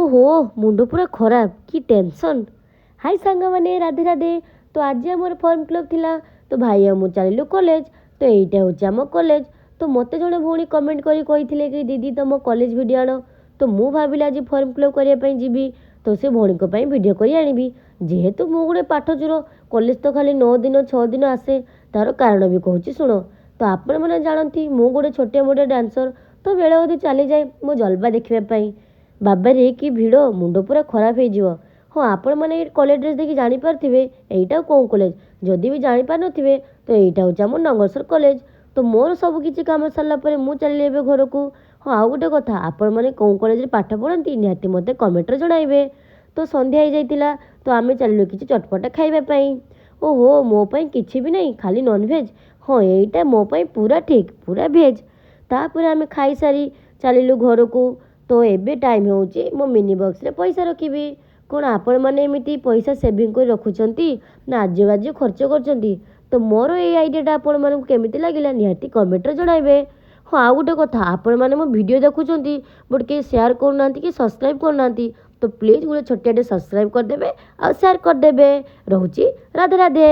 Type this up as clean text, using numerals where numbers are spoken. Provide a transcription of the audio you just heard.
ଓହୋ, ମୁଣ୍ଡ ପୁରା ଖରାପ, କି ଟେନସନ୍। ହାଇ ସାଙ୍ଗମାନେ, ରାଧେ ରାଧେ। ତ ଆଜି ଆମର ଫର୍ମ ଫିଲ୍ଅପ୍ ଥିଲା, ତ ଭାଇ ଆଉ ମୁଁ ଚାଲିଲୁ କଲେଜ। ତ ଏଇଟା ହେଉଛି ଆମ କଲେଜ। ତ ମୋତେ ଜଣେ ଭଉଣୀ କମେଣ୍ଟ କରି କହିଥିଲେ କି ଦିଦି, ତମ କଲେଜ ଭିଡ଼ିଓ ଆଣ। ତ ମୁଁ ଭାବିଲି ଆଜି ଫର୍ମ ଫିଲ୍ଅପ୍ କରିବା ପାଇଁ ଯିବି, ତ ସେ ଭଉଣୀଙ୍କ ପାଇଁ ଭିଡ଼ିଓ କରି ଆଣିବି। ଯେହେତୁ ମୁଁ ଗୋଟେ ପାଠ ଚୋର, କଲେଜ ତ ଖାଲି 9 ଦିନ 6 ଦିନ ଆସେ। ତାର କାରଣ ବି କହୁଛି, ଶୁଣ। ତ ଆପଣମାନେ ଜାଣନ୍ତି ମୁଁ ଗୋଟେ ଛୋଟିଆ ମୋଟିଆ ଡ୍ୟାନ୍ସର, ତ ବେଳେ ଅଧେ ଚାଲିଯାଏ ମୋ ଜଲବା ଦେଖିବା ପାଇଁ। ବାବାରେ, କି ଭିଡ଼, ମୁଣ୍ଡ ପୁରା ଖରାପ ହେଇଯିବ। ହଁ, ଆପଣମାନେ ଏଇ କଲେଜ ଡ୍ରେସ୍ ଦେଖି ଜାଣିପାରୁଥିବେ ଏଇଟା କେଉଁ କଲେଜ। ଯଦି ବି ଜାଣିପାରୁନଥିବେ, ତ ଏଇଟା ହେଉଛି ଆମ ନଙ୍ଗଲସର କଲେଜ। ତ ମୋର ସବୁ କିଛି କାମ ସାରିଲା ପରେ ମୁଁ ଚାଲିଲି ଏବେ ଘରକୁ। ହଁ, ଆଉ ଗୋଟେ କଥା, ଆପଣମାନେ କେଉଁ କଲେଜରେ ପାଠ ପଢ଼ନ୍ତି ନିହାତି ମୋତେ କମେଣ୍ଟରେ ଜଣାଇବେ। ତ ସନ୍ଧ୍ୟା ହେଇଯାଇଥିଲା, ତ ଆମେ ଚାଲିଲୁ କିଛି ଚଟପଟା ଖାଇବା ପାଇଁ। ଓହୋ, ମୋ ପାଇଁ କିଛି ବି ନାହିଁ, ଖାଲି ନନଭେଜ୍। ହଁ, ଏଇଟା ମୋ ପାଇଁ ପୁରା ଠିକ୍, ପୁରା ଭେଜ୍। ତାପରେ ଆମେ ଖାଇସାରି ଚାଲିଲୁ ଘରକୁ। ତ ଏବେ ଟାଇମ୍ ହେଉଛି ମୋ ମିନି ବକ୍ସରେ ପଇସା ରଖିବି। କ'ଣ ଆପଣମାନେ ଏମିତି ପଇସା ସେଭିଂ କରି ରଖୁଛନ୍ତି ନା ଆଜେ ବାଜେ ଖର୍ଚ୍ଚ କରୁଛନ୍ତି? ତ ମୋର ଏଇ ଆଇଡ଼ିଆଟା ଆପଣମାନଙ୍କୁ କେମିତି ଲାଗିଲା ନିହାତି କମେଣ୍ଟରେ ଜଣାଇବେ। ହଁ, ଆଉ ଗୋଟେ କଥା, ଆପଣମାନେ ମୋ ଭିଡ଼ିଓ ଦେଖୁଛନ୍ତି, ବଟ୍ କେହି ସେୟାର କରୁନାହାନ୍ତି କି ସବସ୍କ୍ରାଇବ୍ କରୁନାହାନ୍ତି। ତ ପ୍ଲିଜ୍ ଗୋଟେ ଛୋଟିଆଟେ ସବସ୍କ୍ରାଇବ୍ କରିଦେବେ ଆଉ ସେୟାର କରିଦେବେ। ରହୁଛି, ରାଧେ ରାଧେ।